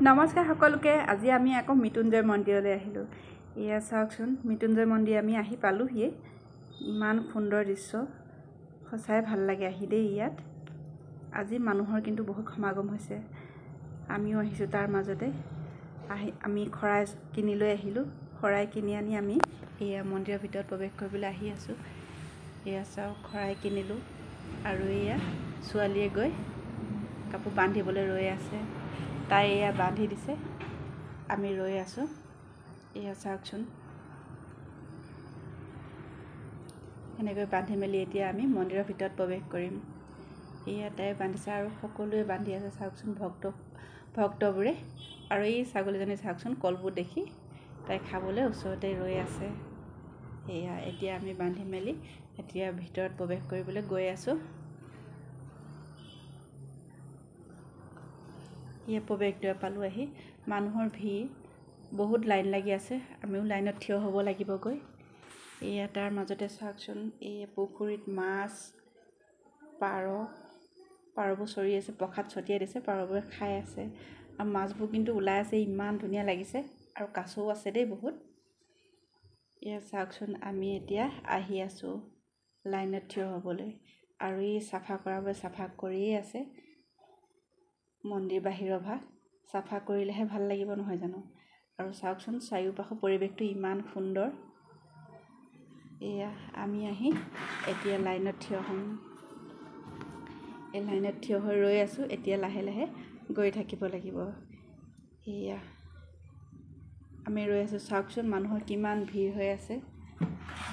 নমস্কাৰ সকলোকে। আজি আমি আকৌ মৃত্যুঞ্জয় মন্দিৰলৈ আহিলোঁ। এয়া চাওকচোন, মৃত্যুঞ্জয় মন্দিৰ আমি আহি পালোহিয়ে। ইমান সুন্দৰ দৃশ্য, সঁচাই ভাল লাগে আহি দেই ইয়াত। আজি মানুহৰ কিন্তু বহুত সমাগম হৈছে, আমিও আহিছোঁ তাৰ মাজতে। আহি আমি শৰাই কিনি লৈ আহিলোঁ। শৰাই কিনি আনি আমি এয়া মন্দিৰৰ ভিতৰত প্ৰৱেশ কৰিবলৈ আহি আছোঁ। এয়া চাওক, শৰাই কিনিলোঁ আৰু এয়া ছোৱালীয়ে গৈ কাপোৰ বান্ধিবলৈ ৰৈ আছে। তাই এয়া বান্ধি দিছে, আমি ৰৈ আছোঁ। এয়া চাওকচোন, এনেকৈ বান্ধি মেলি এতিয়া আমি মন্দিৰৰ ভিতৰত প্ৰৱেশ কৰিম। এয়া তাই বান্ধিছে আৰু সকলোৱে বান্ধি আছে, চাওকচোন ভক্তবোৰে। আৰু এই ছাগলীজনী চাওকচোন, কলবোৰ দেখি তাই খাবলৈ ওচৰতে ৰৈ আছে। এয়া এতিয়া আমি বান্ধি মেলি এতিয়া ভিতৰত প্ৰৱেশ কৰিবলৈ গৈ আছোঁ। এয়া প্ৰৱেশদ্বাৰ পালোঁ আহি। মানুহৰ ভিৰ, বহুত লাইন লাগি আছে, আমিও লাইনত থিয় হ'ব লাগিবগৈ। এয়া তাৰ মাজতে চাওকচোন, এই পুখুৰীত মাছ, পাৰ, পাৰবোৰ চৰি আছে, প্ৰসাদ ছটিয়াই দিছে, পাৰবোৰে খাই আছে। আৰু মাছবোৰ কিন্তু ওলাই আছে, ইমান ধুনীয়া লাগিছে। আৰু কাছও আছে দেই বহুত। এয়া চাওকচোন, আমি এতিয়া আহি আছোঁ লাইনত থিয় হ'বলৈ। আৰু এই চাফা কৰাবোৰে চাফা কৰিয়ে আছে। মন্দিৰ বাহিৰৰ ভাগ চাফা কৰিলেহে ভাল লাগিব, নহয় জানো? আৰু চাওকচোন চাৰিওপাশৰ পৰিৱেশটো ইমান সুন্দৰ। এয়া আমি আহি এতিয়া লাইনত থিয় হ'ম। এই লাইনত থিয় হৈ ৰৈ আছোঁ, এতিয়া লাহে লাহে গৈ থাকিব লাগিব। এয়া আমি ৰৈ আছোঁ, চাওকচোন মানুহৰ কিমান ভিৰ হৈ আছে।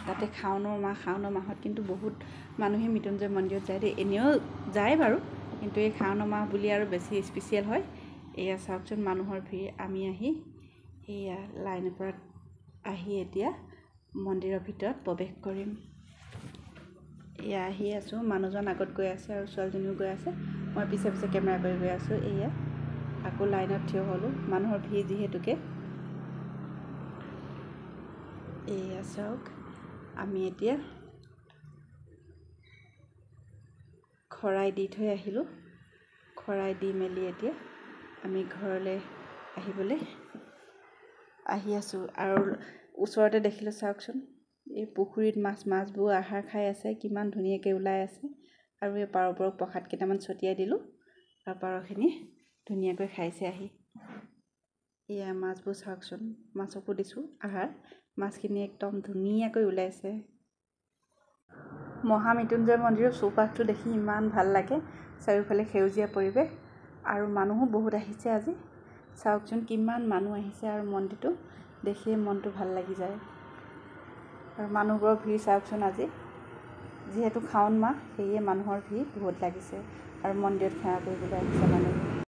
তাতে শাওনৰ মাহ, শাওনৰ মাহত কিন্তু বহুত মানুহে মৃত্যুঞ্জয় মন্দিৰত যায় দেই। এনেও যায় বাৰু, কিন্তু এই শাওনৰ মাহ বুলি আৰু বেছি স্পেচিয়েল হয়। এয়া চাওকচোন মানুহৰ ভিৰ। আমি আহি এয়া লাইনৰ পৰা আহি এতিয়া মন্দিৰৰ ভিতৰত প্ৰৱেশ কৰিম। এয়া আহি আছোঁ, মানুহজন আগত গৈ আছে আৰু ছোৱালীজনীও গৈ আছে, মই পিছে পিছে কেমেৰা কৰি গৈ আছোঁ। এয়া আকৌ লাইনত থিয় হ'লোঁ, মানুহৰ ভিৰ যিহেতুকে। এয়া চাওক, আমি এতিয়া শৰাই দি থৈ আহিলোঁ। শৰাই দি মেলি এতিয়া আমি ঘৰলৈ আহিবলৈ আহি আছোঁ। আৰু ওচৰতে দেখিলোঁ চাওকচোন, এই পুখুৰীত মাছবোৰ আহাৰ খাই আছে, কিমান ধুনীয়াকৈ ওলাই আছে। আৰু এই পাৰবোৰক প্ৰসাদ কেইটামান ছটিয়াই দিলোঁ আৰু পাৰখিনি ধুনীয়াকৈ খাইছে আহি। এয়া মাছবোৰ চাওকচোন, মাছকো দিছোঁ আহাৰ, মাছখিনি একদম ধুনীয়াকৈ ওলাইছে। মহামৃত্যুঞ্জয় মন্দিৰৰ চৌপাশটো দেখি ইমান ভাল লাগে, চাৰিওফালে সেউজীয়া পৰিৱেশ আৰু মানুহো বহুত আহিছে আজি। চাওকচোন কিমান মানুহ আহিছে আৰু মন্দিৰটো দেখিয়ে মনটো ভাল লাগি যায়। আৰু মানুহবোৰৰ ভিৰ চাওকচোন আজি, যিহেতু শাওণ মাহ, সেয়ে মানুহৰ ভিৰ বহুত লাগিছে আৰু মন্দিৰত সেৱা কৰিবলৈ আহিছে মানুহ।